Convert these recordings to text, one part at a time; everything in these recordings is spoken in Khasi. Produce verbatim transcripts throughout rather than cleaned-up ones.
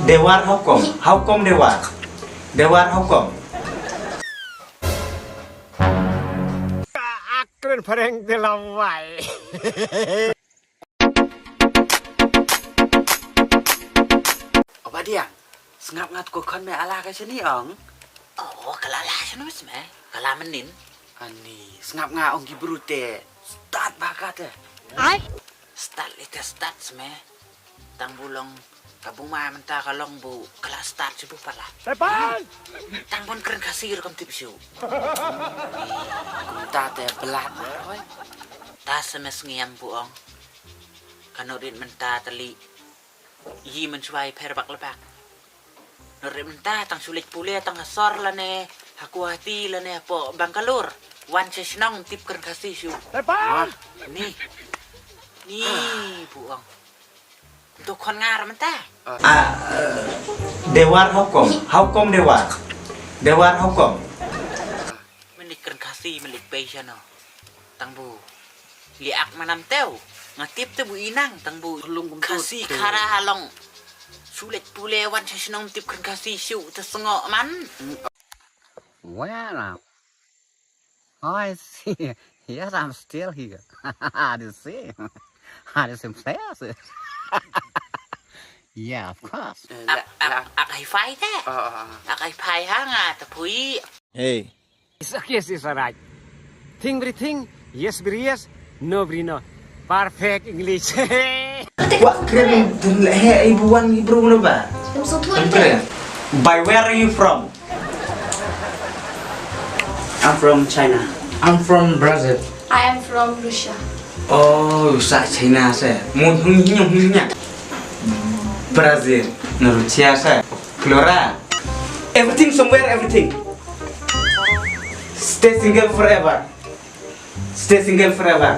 Dewar hukum, hukum dewar. Dewar hukum. Ka akren phareng de lawai. Oba diang, sngap ngat ko khon me ala ka sini ong. Oh, kala la sini mes me, kala menin. Ani, sngap nga ong ki brute, start baka te. Ai? Start lite start me. Tang bu long, ka bu ma mynta ka long bu, kala start shu bu pala. Tepan! Tang bon kren Khasi rukom tip shu. Kumta te belat na hoi. Ta semes ngiam bu ong. Kano rit mynta tali. Yi men shuai pher bak lebak. Nore mynta tang sulik pule tang asor lane ha Guwahati lane po Bangalore. Wan sha shnong tip kren Khasi shu. Tepan! Ni. Ni bu ong. Tu khon ngar mynta. Dewar hukum, hukum dewar. Dewar hukum. Menik kren Khasi menik pei shano. Tang bu. Liak manam teu. Nga tip te bu inang tang bu. Khasi khara halong. Sulik pule wan sha shnong tip kren Khasi shu te sngok man. Where am I? Yes, I'm still here. At the same, at the same place. Yeah, of course. Ak, ak, ak hi-fi te. Ak hi-fi ha nga te pui. Hey. It's okay, it's alright. Thing bri thing, yes bri yes, no bri no. Perfect English. Wa kren dun le he ai buan ni bro no ba. Em so tuan te. By where are you from? I'm from China. I'm from Brazil. I am from Russia. Oh, sa China se. Mo hung hinya hung hinya. Brazil, na Russia se. Klora. Everything somewhere everything. Stay single forever. Stay single forever.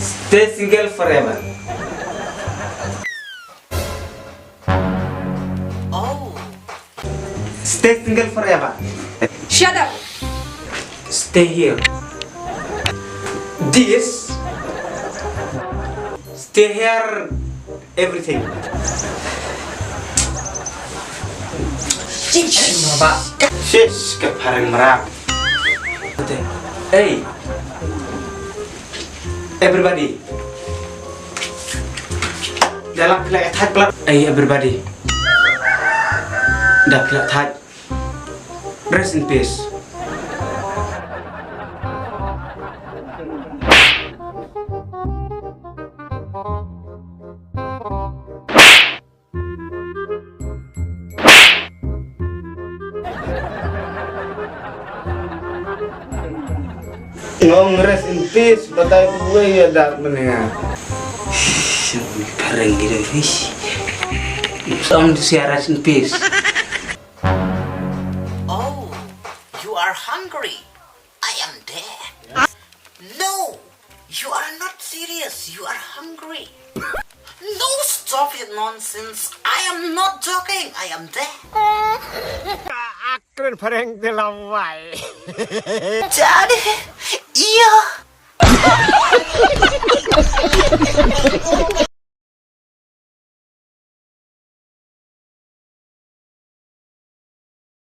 Stay single forever. Oh. Stay single forever. Shut up. Stay here. This. Stay here. Everything. Shish, ka phareng mrap. Hey, everybody. Dalam pila thaj plat. Hey, everybody. Da pila thaj. Rest in peace. Ngong rest in peace, batai kuwe ya dak menenga. Pareng gitu, fish. Song to say rest in peace. Oh, you are hungry. I am dead. No, you are not serious. You are hungry. No, stop it nonsense. I am not joking. I am dead. Akren pareng de lawai. Jadi, iya.